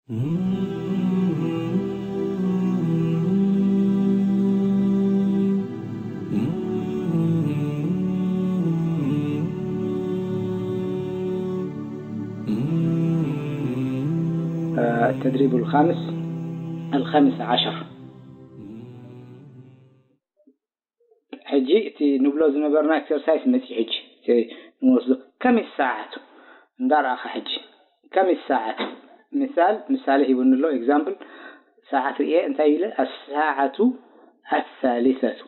التدريب الخامس، الخامس عشر. ሕጂ እቲ ንብሎ ዝነበርና ኤክሰርሳይስ መፂ። ሕጂ እቲ ንወስዶ ከመይ ሰዓቱ እንዳረኣኻ ሕጂ ከመይ ሰዓቱ ምሳል ምሳሌ ሂቡኒ ኣሎ። ኤግዛምፕል ሰዓት ርኤ እንታይ ኢለ ኣሳዓቱ ኣሳሊሰቱ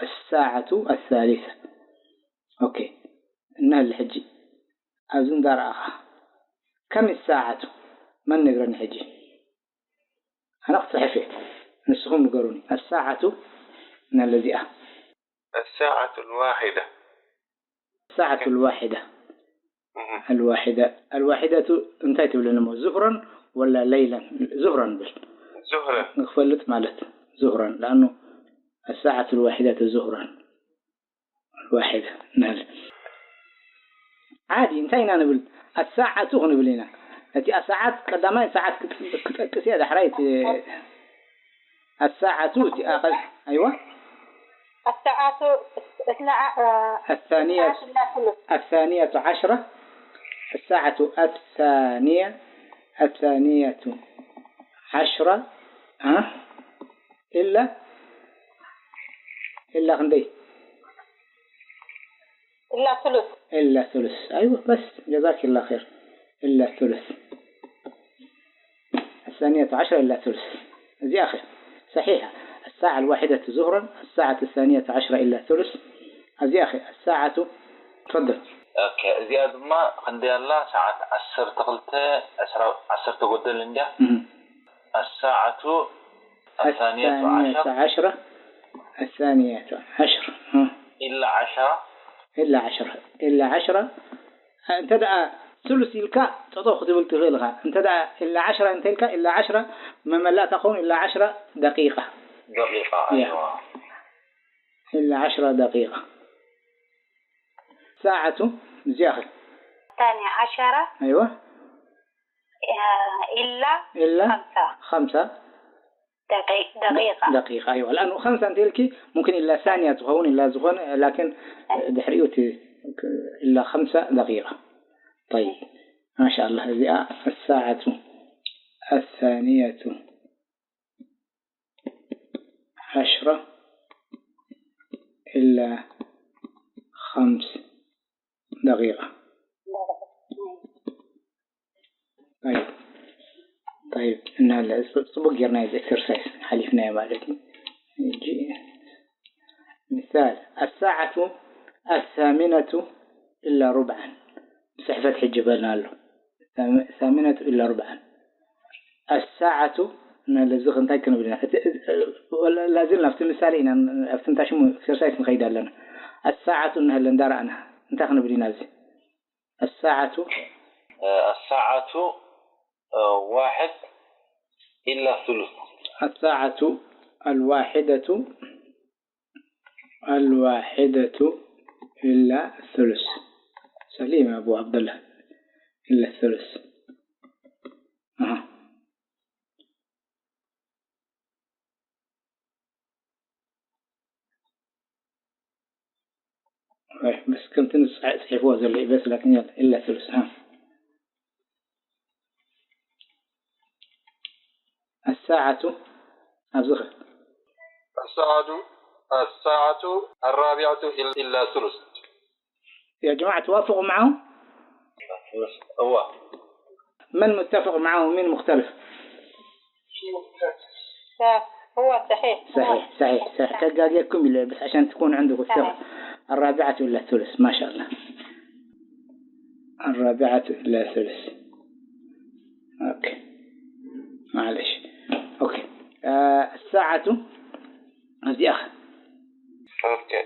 ኣሳዓቱ ኣሳሊሰ። ኦኬ እነህሊ ሕጂ ኣብዚ እንዳረኣኻ ከመይ ሰዓቱ መን ነግረኒ ሕጂ ኣነ ክፅሕፍ እየ። ንስኹም ንገሩኒ። ኣሳዓቱ እና ለዚኣ الساعة الواحدة الساعة الواحدة الواحدة الواحدة እንታይ ትብለኒ እሞ ዙህረን ወላ ለይለን? ዙህረን ብል ዙህረን ንክፈልጥ ማለት ዙህረን ለኣኑ الساعة الواحدة ዙህረን الواحدة ንብል። ዓዲ እንታይ ኢና ንብል? ኣሳዓቱ ክንብል ኢና። እቲ ኣሳዓት ቀዳማይ ሰዓት ክጠቅስ እየ ዳሕራይ እቲ ኣሳዓቱ እቲ ኣቐል ኣይዋ الساعة الثانية الثانية الثانية عشرة الساعة الثانية الثانية عشرة ها إلا إلا ክንደይ إلا ثلث إلا ثلث أيوة بس جزاك الله خير إلا ثلث الثانية عشرة إلا ثلث እዚኣ ኸ صحيحة الساعة الواحدة ظهرا الساعة الثانية عشرة إلا ثلث እዚኣ ኸ الساعة تفضل ኦኬ እዚኣ ድማ ክንደይ ኣላ ሰዓት ዓሰርተ ክልተ ዕስራ ዓሰርተ ጎደል እንድያ مهم. الساعة الثانية الثانية عشر عشرة الثانية عشرة ها. إلا عشرة إلا عشرة إلا عشرة እንተ ደኣ ثلث ኢልካ ጠጠው ክትብል ትኽእል ኢኻ። እንተ ደኣ إلا عشرة እንተ ኢልካ إلا عشرة መመላእታ ኸውን إلا عشرة دقيقة دقيقة يا. أيوة إلا عشرة دقيقة ساعة እዚኣ ኸ الثانية عشرة أيوة آه، إلا إلا خمسة خمسة دقيقة دقيقة دقيقة أيوة لأنه خمسة أنت لك ممكن إلا ثانية تكون إلا زخون لكن دحريوت إلا خمسة دقيقة طيب ما شاء الله هذه الساعة الثانية عشرة إلا خمس دقيقة طيب طيب إن هلا صبق يرنا إكسرسايز حليفنا يا مالتي يجي مثال الساعة الثامنة إلا ربعا صحفة حجبنا له الثامنة إلا ربعا الساعة نلزغ እንታይ ክንብል ኢና ላዝልና ኣብቲ ምሳሌ ኢና ኣብቲ እንታይ ሽሙ ኤክሰርሳይስ ንኸይድ ኣለና الساعة እንህለ እንዳረኣና እንታይ ክንብል ኢና እዚ الساعة الساعة واحد إلا ثلث الساعة الواحدة الواحدة إلا الثلث سليم أبو عبد الله إلا الثلث أه. بس كنت نصحي فوز اللي بس لكن يلا إلا الثلث ها الساعة أبزخ الساعة الساعة الرابعة إلا ثلث يا جماعة توافقوا معه هو من متفق معه ومين مختلف هو صحيح صحيح صحيح صحيح كقاقيكم بس عشان تكون عندكم الثقة الرابعة ولا الثلث ما شاء الله الرابعة إلا ثلث أوكي معلش أوكي آه الساعة هذه أخ Okay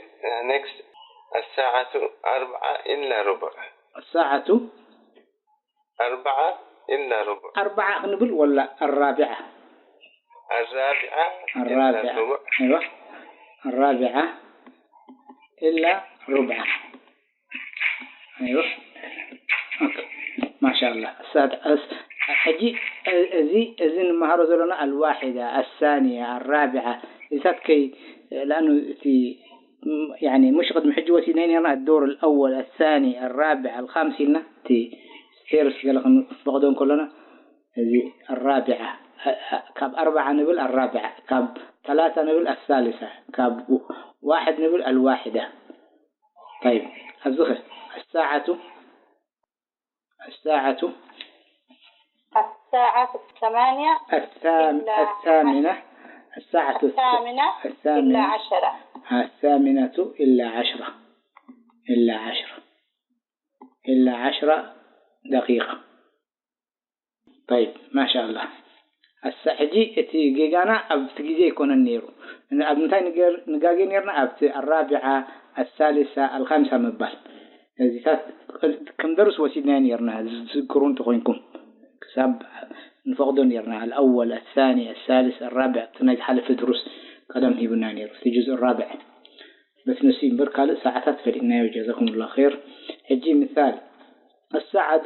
next الساعة أربعة إلا ربع الساعة أربعة إلا ربع أربعة نبل ولا الرابعة الرابعة الرابعة أيوة الرابعة إلا ربع أيوة أوكي ما شاء الله السادس ሕጂ እዚ እዚ ንመሃሮ ዘለና ኣልዋሒዳ ኣሳንያ ኣራቢዓ እዚታት ከይ ለኣኑ እቲ ያኒ ሙሽ ቅድሚ ሕጂ ወሲድና ነርና ኣዶር ኣወል ኣሳኒ ኣራቢዓ ኣልካምስ ኢልና እቲ ፌርስ ገለ ክንፈቅዶ እንከሎና እዚ ኣራቢዓ ካብ ኣርባዓ ንብል ኣራቢዓ ካብ ثلاثة ንብል ኣሳልሳ ካብ ዋሕድ ንብል ኣልዋሒዳ طيب ኣብዚ ኸ ኣሳዓቱ ኣሳዓቱ الساعة الثمانية الثام إلا الثامنة الساعة الثامنة إلا الثامنة عشرة الثامنة إلا عشرة إلا عشرة إلا عشرة دقيقة طيب ما شاء الله الساعة ሕጂ እቲ ጌጋና ኣብቲ ግዜ ኣይኮነን ነይሩ ኣብ ምንታይ ንጋጌ ነርና ኣብቲ ኣራቢዓ ኣሳልሳ ኣልካምሳ ምባል እዚታት ከም ደርስ ወሲድናዮ ነርና ዝዝክሩ እንተኮይንኩም ክሳብ ንፈቅዶ ነርና ኣልኣወል ኣሳኒ ኣሳልስ ኣራብዕ እቲ ናይ ዝሓለፈ ድሩስ ቀደም ሂብና ነይሩ እቲ ጁዝ ራብዕ በቲ ንሱ እምበር ካልእ ሰዓታት ፈሊጥናዮ ጀዛኩም ላ ር ሕጂ ምሳል ኣሳዓቱ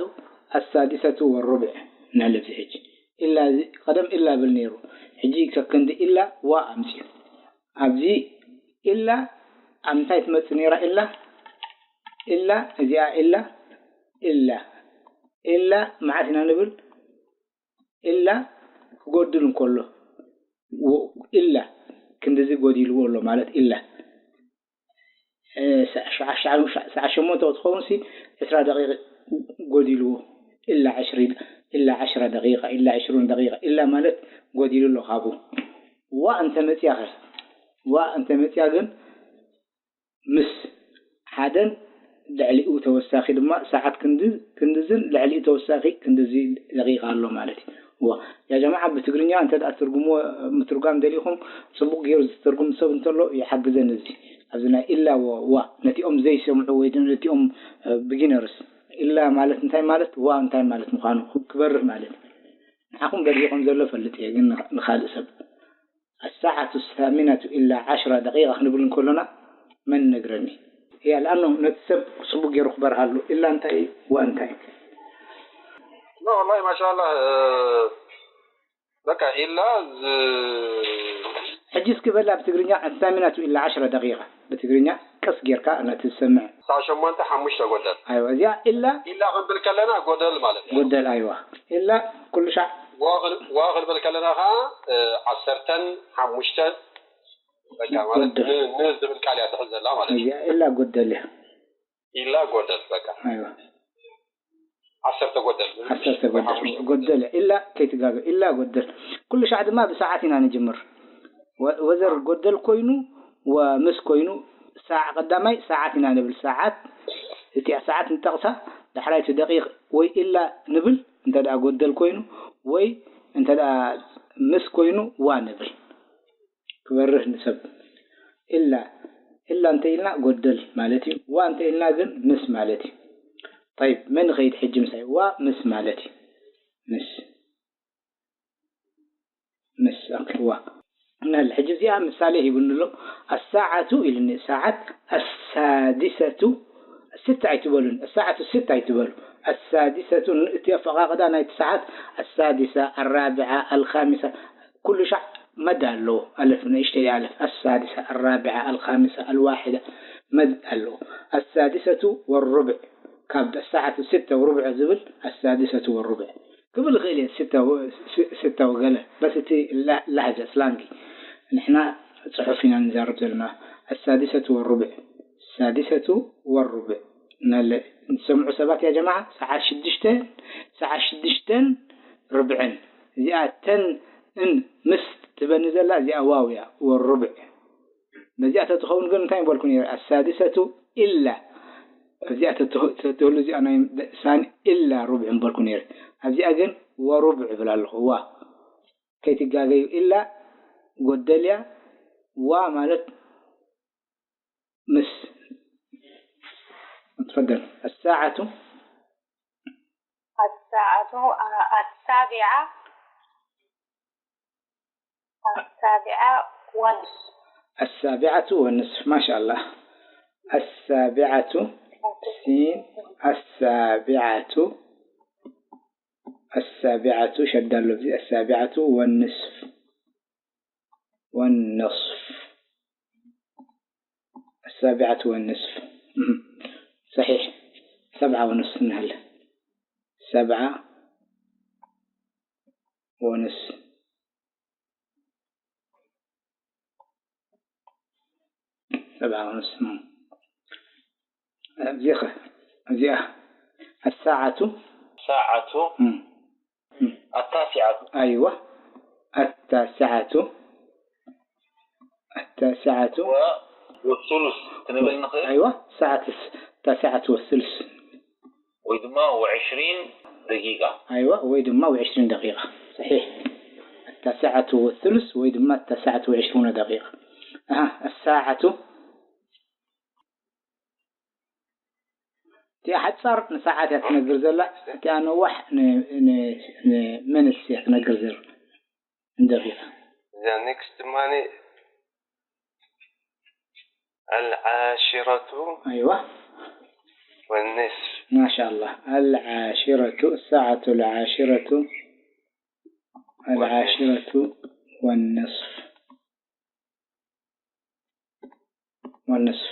ኣሳዲሰቱ ወሩብዕ ናለዚ ሕጂ ኢላ ቀደም ኢላ ብል ነይሩ ሕጂ ከክንዲ ኢላ ዋ ኣምፅኡ ኣብዚ ኢላ ኣብ ምንታይ ትመፅእ ነይራ ኢላ ኢላ እዚኣ ኢላ ኢላ ኢላ መዓት ኢና ንብል ኢላ ክጎድል እንከሎ ኢላ ክንድዚ ጎዲልዎ ኣሎ ማለት ኢላ ሰዓት ሸሞንተ ክትኸውን ሲ ዕስራ ደቂቕ ጎዲልዎ ኢላ ዕሽሪ ኢላ ዕሽራ ደቂቃ ኢላ ዕሽሩን ደቂቃ ኢላ ማለት ጎዲሉ ኣሎ ካብኡ ዋ እንተ መፅያ ኸ ዋ እንተ መፅያ ግን ምስ ሓደን ልዕሊኡ ተወሳኺ ድማ ሰዓት ክንድዝን ልዕሊኡ ተወሳኺ ክንድዚ ደቂቃ ኣሎ ማለት እዩ ዋ ያ ጀማዓ ብትግርኛ እንተ ደኣ ትርጉምዎ ምትርጓም ደሊኹም ጽቡቕ ገይሩ ዝተርጉም ሰብ እንተሎ ይሓግዘን እዚ ኣብዚ ናይ ኢላ ዋ ነቲኦም ዘይሰምዑ ወይ ነቲኦም ቢጊነርስ ኢላ ማለት እንታይ ማለት ዋ እንታይ ማለት ምዃኑ ክበርህ ማለት ንዓኹም በሪህ ከም ዘሎ ፈልጥ እየ ግን ንኻልእ ሰብ ኣሳዓቱ ሳሚነቱ ኢላ ዓሽራ ደቂቃ ክንብል እንከሎና መን ነግረኒ እያ ለኣኖ ነቲ ሰብ ጽቡቅ ገይሩ ክበርሃሉ ኢላ እንታይ ዋ እንታይ ኖ ወላሂ ማሻላ በቃ ኢላ ሕጂ እስኪ በላ ብትግርኛ ኣሳሚነቱ ኢላ ዓሽራ ደቂቃ ብትግርኛ ቀስ ጌርካ ነቲ ዝሰምዕ ሳዕ ሸሞንተ ሓሙሽተ ጎደል ኣይዋ እዚኣ ኢላ ኢላ ክንብል ከለና ጎደል ማለት እዩ ጎደል ኣይዋ ኢላ ኩሉ ሻዕ ዋ ክንብል ከለና ከዓ ዓሰርተን ሓሙሽተን በቃ ማለት ንዝብል ቃል እያ ትሕዝ ዘላ ማለት እዩ እዚኣ ኢላ ጎደል እያ ኢላ ጎደል በቃ ኣይዋ ዓሰርተ ጎደል ዓሰርተ ጎደል ጎደል ኢላ ከይትጋገ ኢላ ጎደል ኩሉ ሻዕ ድማ ብሰዓት ኢና ንጅምር ወዘር ጎደል ኮይኑ ወምስ ኮይኑ ሳዕ ቀዳማይ ሰዓት ኢና ንብል ሰዓት እቲኣ ሰዓት ንጠቕሳ ዳሕራይቲ ደቂቕ ወይ ኢላ ንብል እንተ ደኣ ጎደል ኮይኑ ወይ እንተ ደኣ ምስ ኮይኑ ዋ ንብል ክበርህ ንሰብ ኢላ ኢላ እንተ ኢልና ጎደል ማለት እዩ ዋ እንተ ኢልና ግን ምስ ማለት እዩ طيب መን ይኸይድ ሕጂ ምሳይ ዋ ምስ ማለት እዩ ምስ ምስ ኣክልዋ ናል ሕጂ እዚኣ ምሳሌ ሂቡኒ ኣሎ ኣሳዓቱ ኢሉኒ ሰዓት ኣሳዲሰቱ ስት ኣይትበሉን ኣሳዓቱ ስት ኣይትበሉ ኣሳዲሰቱ እቲ ኣፈቃቅዳ ናይቲ ሰዓት ኣሳዲሳ ኣራብዓ ኣልካሚሳ ኩሉ ሻዕ መድ ኣለዎ ኣለፍ ንእሽተይ ኣለፍ ኣሳዲሳ ኣራብዓ ኣልካሚሳ ኣልዋሒዳ መድ ኣለዎ ኣሳዲሰቱ ወሩብዕ ካብ ኣሳዓቱ ስተ ወሩብዕ ዝብል ኣሳዲሰቱ ወሩብዕ ክብል ይኽእል እየ ስተ ወገለ በስ እቲ ላህጃ ስላንጊ ንሕና ፅሑፍ ኢና ንዛረብ ዘለና ኣሳዲሰቱ ወሩብዕ ሳዲሰቱ ወሩብዕ ናለ ዝሰምዑ ሰባት ያ ጀማዓ ሰዓት ሽዱሽተ ሰዓት ሽዱሽተን ርብዕን እዚኣ ተን ን ምስ ትበኒ ዘላ እዚኣ ዋው እያ ወሩብዕ በዚኣ ተትኸውን ግን እንታይ ምበልኩ ነይረ ኣሳዲሰቱ ኢላ ኣብዚኣ ተትህሉ እዚኣ ናይ ሳን ኢላ ሩብዕ ምበልኩ ነይረ ኣብዚኣ ግን ወሩብዕ እብል ኣለኹ ዋ ከይትጋገዩ ኢላ ጎደልያ ዋ ማለት ምስ تفضل الساعة الساعة السابعة السابعة والنصف السابعة والنصف ما شاء الله السابعة سين السابعة السابعة ሸዳ ኣሎ ኣብዚ السابعة والنصف والنصف السابعة والنصف صحيح سبعة ونص نهل سبعة ونص سبعة ونص أبزيخة أبزيخة الساعة الساعة التاسعة أيوة التاسعة التاسعة والثلث تنبل نخير أيوة ساعة التاسعة والثلث ወይ ድማ و20 ደቂቃ أيوة ወይ ድማ و20 ደቂቃ صحيح التاسعة والثلث ወይ ድማ التاسعة و20 ደቂቃ أها الساعة እቲኣ ሓጻር ንሰዓት እያ ትነግር ዘላ እቲኣ ነዋሕ ንመንስ እያ ትነግር ዘላ ንደቂቃ እዛ ኔክስት ድማ العاشرة أيوة والنصف ما شاء الله العاشرة الساعة العاشرة العاشرة والنصف والنصف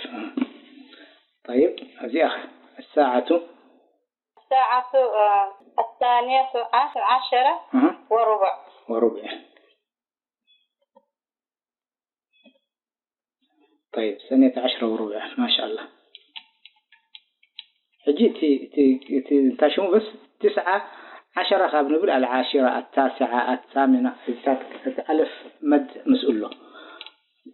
طيب أبزيخة الساعة الساعة الثانية عشرة وربع وربع طيب ثانية عشرة وربع ما شاء الله ሕጂ እቲ እቲ እቲ እንታይ ሽሙ በስ ትስዓ ዓሸራ ካብ ንብል ኣልዓሽራ ኣታስዓ ኣታሚና እዚታት እቲ ኣለፍ መድ ምስኡ ኣሎ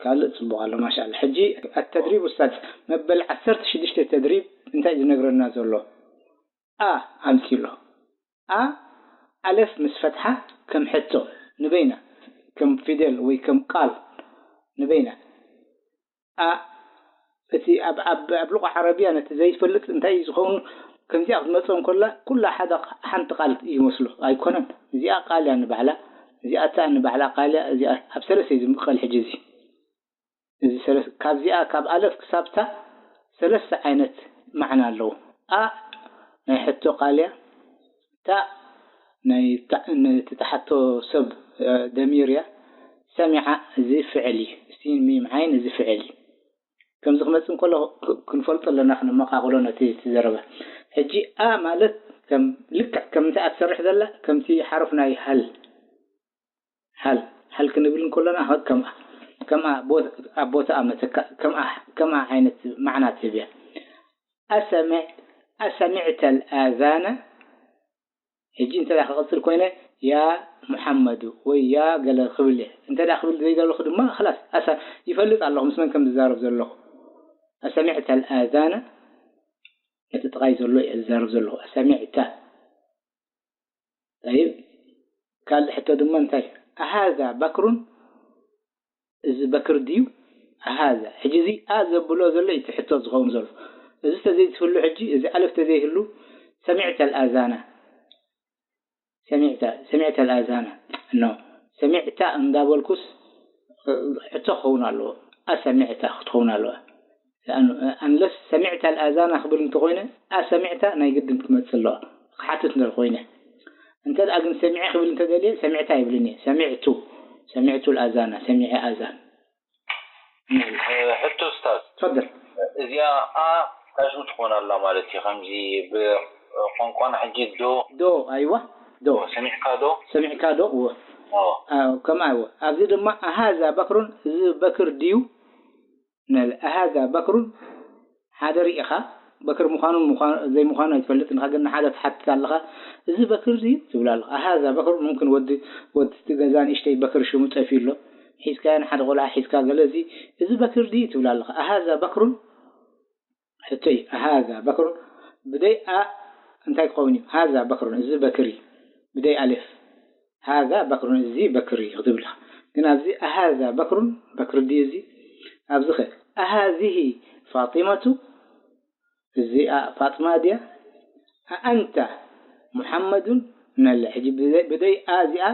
ካልእ ጽቡቕ ኣሎ ማሻኣላ ሕጂ ኣተድሪብ ውሳድ መበል ዓሰርተ ሽዱሽተ ተድሪብ እንታይ ዝነግረና ዘሎ ኣ ኣምሲሎ ኣ ኣለፍ ምስ ፈትሓ ከም ሕቶ ንበይና ከም ፊደል ወይ ከም ቃል ንበይና ኣ እቲ ኣብ ኣብ ኣብ ሉቃ ዓረብያ ነቲ ዘይፈልጥ እንታይ እዩ ዝኸውን ከምዚኣ ክትመፅኦም ከላ ኩላ ሓደ ሓንቲ ቃል እዩ መስሎ ኣይኮነን እዚኣ ቃል እያ ንባዕላ እዚኣ እታ ንባዕላ ቃል እያ እዚኣ ኣብ ሰለስተ እዩ ዝምቀል ሕጂ እዚ እዚ ሰለስ ካብዚኣ ካብ ኣለፍ ክሳብ ታ ሰለስተ ዓይነት ማዕና ኣለዎ። ኣ ናይ ሕቶ ቃል እያ። ታ ናይ ተሓቶ ሰብ ደሚር እያ። ሰሚዓ እዚ ፍዕል እዩ። ሲን ሚም ዓይን እዚ ፍዕል እዩ። ከምዚ ክመጽእ እንከሎ ክንፈልጦ ኣለና ክነመቓቕሎ ነቲ እቲ ዘረባ። ሕጂ ኣ ማለት ከም ልክዕ ከም እንታይ እያ ትሰርሕ ዘላ ከምቲ ሓሩፍ ናይ ሀል ሀል ሀል ክንብል እንከለና ከምኣ ከምኣ ኣብ ቦትኣ መተካ ከምኣ ከምኣ ዓይነት ማዕና ትህብ እያ። ኣሰምዕ ኣሰሚዕተ ኣልኣዛነ ሕጂ እንተ ክቕጽል ኮይነ ያ ሙሓመዱ ወይ ያ ገለ ክብል እየ እንተ ክብል ዘይደለኹ ድማ ክላስ ኣሳ ይፈልጥ ኣለኹ ምስ መን ከም ዝዛረብ ዘለኹ ኣሰሚዕተ ኣልኣዛነ ነቲ ጥቓይ ዘሎ እየ ዝዛረብ ዘለኹ ኣሰሚዕተ طيب ካልእ ሕቶ ድማ እንታይ ኣሃዛ በክሩን እዚ በክር ድዩ ኣሃዛ ሕጂ እዚ ኣ ዘብሎ ዘሎ እቲ ሕቶ ዝኸውን ዘሎ እዚ ተዘይትህሉ ሕጂ እዚ ኣለፍ ተዘይህሉ ሰሚዕተ ኣልኣዛና ሰሚዕተ ሰሚዕተ ኣልኣዛና ኖ ሰሚዕታ እንዳበልኩስ ሕቶ ክኸውን ኣለዎ ኣሰሚዕታ ክትኸውን ኣለዋ ኣንለስ ሰሚዕታ ኣልኣዛና ክብል እንተኾይነ ኣሰሚዕታ ናይ ግድን ክትመፅእ ኣለዋ ክሓትት እንተ ኮይነ እንተ ደኣ ግን ሰሚዐ ክብል እንተደልየ ሰሚዕታ ይብልን እየ ሰሚዕቱ ሰሚዕቱ ኣልኣዛና ሰሚዐ ኣዛን ሕቶ ስታዝ ትፈድል እዚኣ ኣ ካሽም ትኾን ኣላ ማለት እዩ ከምዚ ብቋንቋና ሕጂ ዶ ዶ ኣይዋ ዶ ሰሚዕካ ዶ ሰሚዕካ ዶ እወ ከምኣ እወ ኣብዚ ድማ ኣሃዛ በክሩን እዚ በክር ድዩ ንብል ኣሃዛ በክሩን ሓደ ርኢኻ በክር ምዃኑን ዘይምዃኑ ኣይትፈልጥን ኢኻ ግን ንሓደ ትሓትት ኣለኻ እዚ በክር ድዩ ትብል ኣለኻ ኣሃዛ በክር ሙምክን ወዲ ወዲ እቲ ገዛ ንእሽተይ በክር ሽሙ ጠፍዩ ኣሎ ሒዝካዮ ንሓደ ቆልዓ ሒዝካ ገለ እዚ እዚ በክር ድዩ ትብል ኣለኻ ኣሃዛ በክሩን ሕቶይ ኣሃዛ በክሩን ብደይ ኣ እንታይ ክኸውን እዩ ሃዛ በክሩን እዚ በክር እዩ ብደይ ኣሌፍ ሃዛ በክሩን እዚ በክር እዩ ክትብል ኢኻ ግን ኣብዚ ኣሃዛ በክሩን በክር ድዩ እዚ ኣብዚ ኸ ኣሃዚህ ፋጢመቱ እዚኣ ፋጥማ ድያ ኣንተ ሙሓመዱን ነለ ሕጂ ብደይ ኣ እዚኣ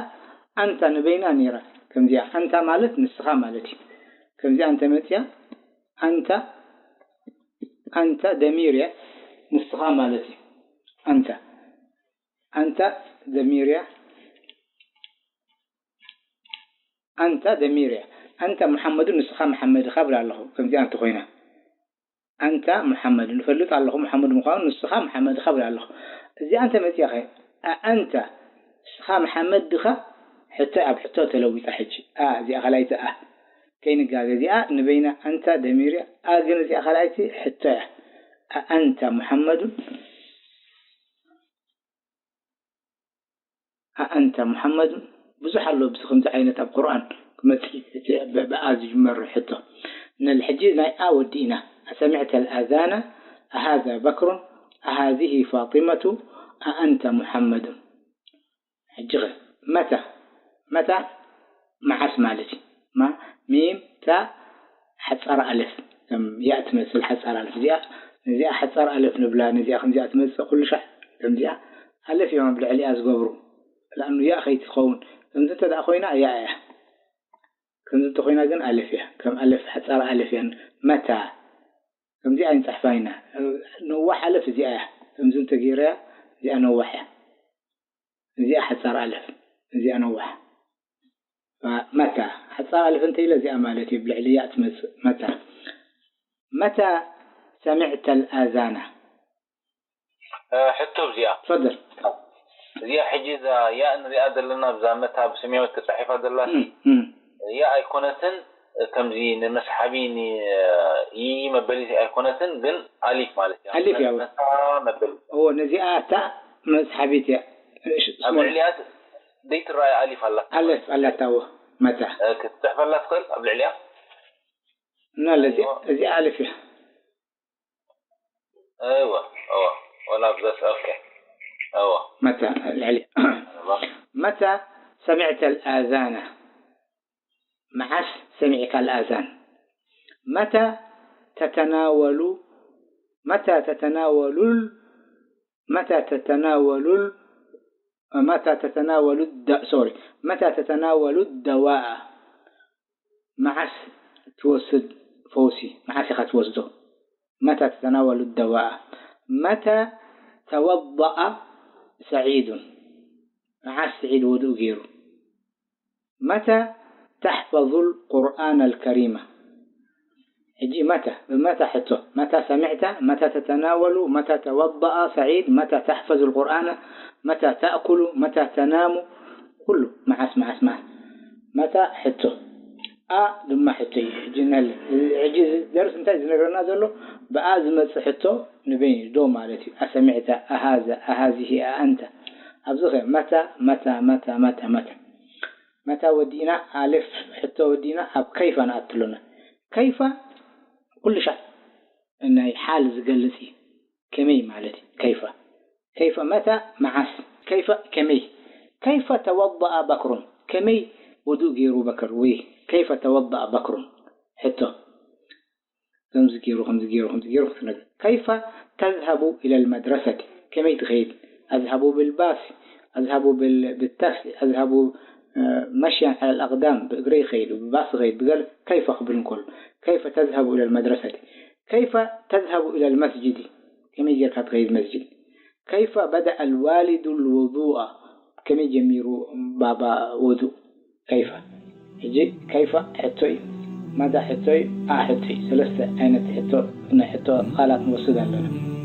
ኣንታ ንበይና ነይራ ከምዚኣ ኣንታ ማለት ንስኻ ማለት እዩ ከምዚኣ እንተ መፅያ ኣንታ ኣንታ ደሚር እያ ንስኻ ማለት እዩ ኣንታ ኣንታ ደሚር እያ። ኣንታ ደሚር እያ። ኣንታ ሙሓመዱን፣ ንስኻ መሓመድ ኢኻ እብል ኣለኹ። ከምዚኣ እንተኾይና፣ ኣንታ ሙሓመድ፣ ንፈልጥ ኣለኹ ሙሓመድ ምዃኑ፣ ንስኻ መሓመድ ኢኻ እብል ኣለኹ። እዚኣ እንተ መጺኣ ኸ፣ ኣኣንታ፣ ንስኻ መሓመድ ዲኻ? ሕቶ ኣብ ሕቶ ተለዊጣ ሕጂ። ኣ፣ እዚኣ ካልኣይቲ ኣ። ከይንጋገ፣ እዚኣ ንበይና ኣንታ ደሚር እያ። ኣ ግን እዚኣ ካልኣይቲ ሕቶ እያ። ኣኣንታ ሙሓመዱን? ኣኣንታ ሙሓመዱን? ብዙሕ ኣሎ፣ ብዚ ከምዚ ዓይነት ኣብ ቁርኣን ክመጽእ፣ እቲ ብ-፣ ብኣ ዝጅመር ሕቶ። ንሕጂ ናይ ኣ ወዲእና። ኣሰሚዕተ ኣልኣዛነ? ኣሃዛ በክሩን? ኣሃዚሂ ፋጢመቱ? ኣኣንታ ሙሓመዱን? ሕጂ ኸ፣ መታ? መታ መዓስ ማለት እዩ። ማ፣ ሚም፣ ታ፣ ሓጻር ኣለፍ። ከም ያእ ትመስል ሓጻር ኣለፍ። እዚኣ፣ ነዚኣ ሓጻር ኣለፍ ንብላ፣ ነዚኣ ከምዚኣ ትመጽእ ኩሉ ሻዕ። ከምዚኣ ኣለፍ እዮም ኣብ ልዕሊኣ ዝገብሩ። ለኣኑ ያእ ከይትኸውን። ከምዚ እንተ ደኣ ኮይና ያእ እያ። ከምዚ እንተ ኮይና ግን ኣለፍ እያ። ከም ኣለፍ፣ ሓጻር ኣለፍ እያ። መታ። ከምዚኣ ኣይንጽሕፋ ኢና። ነዋሕ ኣለፍ እዚኣ እያ። ከምዚ እንተ ገይረያ፣ እዚኣ ነዋሕ እያ። እዚኣ ሓጻር ኣለፍ፣ እዚኣ ነዋሕ። መታ፣ ሓጻር ኣለፍ እንተ ኢለ እዚኣ ማለት እዩ፣ ብልዕሊ ያእ ትመጽእ። መታ። መታ ሰሚዕተ ኣልኣዛና? እ፣ ሕቶ እዚኣ። ትፈደል። እዚኣ ሕጂ እዛ ያእ ንሪኣ ዘለና ብዛ መታ ብሰማያዊ ተጻሒፋ ዘላ እም፣ እም። ያእ ኣይኮነትን፣ ከምዚ ንመስሓቢ ን-፣ ይ መበሊ ኣይኮነትን፣ ግን ኣሊፍ ማለት እያ። ኣሊፍ እያ። መታ መበሊ። እዎ፣ ነዚኣ እታ መስሓቢት እያ። እሺ፣ ኣብ ስሞል። ልዕሊኣ ዘይትረኣይ ኣሊፍ ኣላ። ኣለፍ ኣላታ፣ እዎ፣ መታ። እ፣ ክትጽሕፈላ ትኽእል ኣብ ልዕሊኣ? እና ለዚ-፣ እዚኣ ኣሊፍ እያ። እወ፣ እወ። ወላ ብዘስ-፣ ኦኬ። እወ። መታ ልዕሊ-፣ እወ። መታ ሰሚዕተ ኣልኣዛነ? መዓስ ሰሚዕካ ኣልኣዛን? መታ ተተናወሉ፣ መታ ተተናወሉል፣ መታ ተተናወሉል፣ መታ ተተናወሉ ደ-፣ ሶሪ፣ መታ ተተናወሉ ደዋኣ? መዓስ ትወስድ ፈውሲ? መዓስ ኢኻ ትወስዶ? መታ ተተናወሉ ደዋኣ? መታ ተወደኣ ሰዒዱን? መዓስ ስዒድ ውዱእ ገይሩ? መታ ተሕፈዙል ቁርኣን ኣልከሪማ? ሕጂ መታ፣ ብመታ ሕቶ፣ መታ ሰሚዕታ፣ መታ ተተናወሉ፣ መታ ተወደኣ ሰዒድ፣ መታ ተሕፈዙል ቁርኣና፣ መታ ተእኩሉ፣ መታ ተናሙ፣ ኩሉ መዓስ፣ መዓስ፣ መዓስ። መታ ሕቶ። ኣ ድማ ሕቶ እዩ። ሕጂ ነለ-፣ ሕጂ እዚ ደርስ እንታይ ዝነግረና ዘሎ? ብኣ ዝመጽእ ሕቶ ንበይኑ ዶ ማለት እዩ። ኣሰሚዕታ፣ ኣሃዛ፣ ኣሃዚሂ፣ ኣኣንታ። ኣብዚ ኸ መታ፣ መታ፣ መታ፣ መታ፣ መታ። መታ ወዲእና፣ ኣልፍ ሕቶ ወዲእና፣ ኣብ ከይፋ ንኣቱ ኣሎና። ከይፋ ኩሉ ሻዕ ናይ ሓል ዝገልጽ እዩ። ከመይ ማለት እዩ? ከይፈ። ከይፈ መታ፣ መዓስ? ከይፈ ከመይ? ከይፈ ተወደኣ በክሩን? ከመይ ውዱእ ገይሩ በክር? ወይ ከይፈ ተወደኣ በክሩን? ሕቶ። ከምዚ ገይሩ፣ ከምዚ ገይሩ፣ ከምዚ ገይሩ ክትነግር። ከይፈ ተዝሀቡ ኢለል መድረሰቲ? ከመይ ትኸይድ? ኣዝሀቡ ብልባስ፣ ኣዝሀቡ ብል-፣ ብታክሲ፣ ኣዝሀቡ፣ እ፣ መሽያን ዐለል ኣቅዳም፣ ብእግረይ ይኸይድ፣ ብባስ ይኸይድ፣ ብገለ ከይፈ ክብል እንከሎ። ከይፈ ተዝሀቡ ኢለል መድረሰቲ? ከይፈ ተዝሀቡ ኢለል መስጅዲ? ከመይ ጌርካ ትኸይድ መስጅድ? ከይፈ በደአ ልዋሊዱ ልውዱአ? ከመይ ጀሚሩ ባባ ውዱእ? ከይፈ። ሕጂ ከይፈ ሕቶ እዩ። መታ ሕቶ እዩ፣ ኣ ሕቶ እዩ። ሰለስተ ዓይነት ሕቶ፣ ናይ ሕቶ ቃላት ንወስድ ኣለና።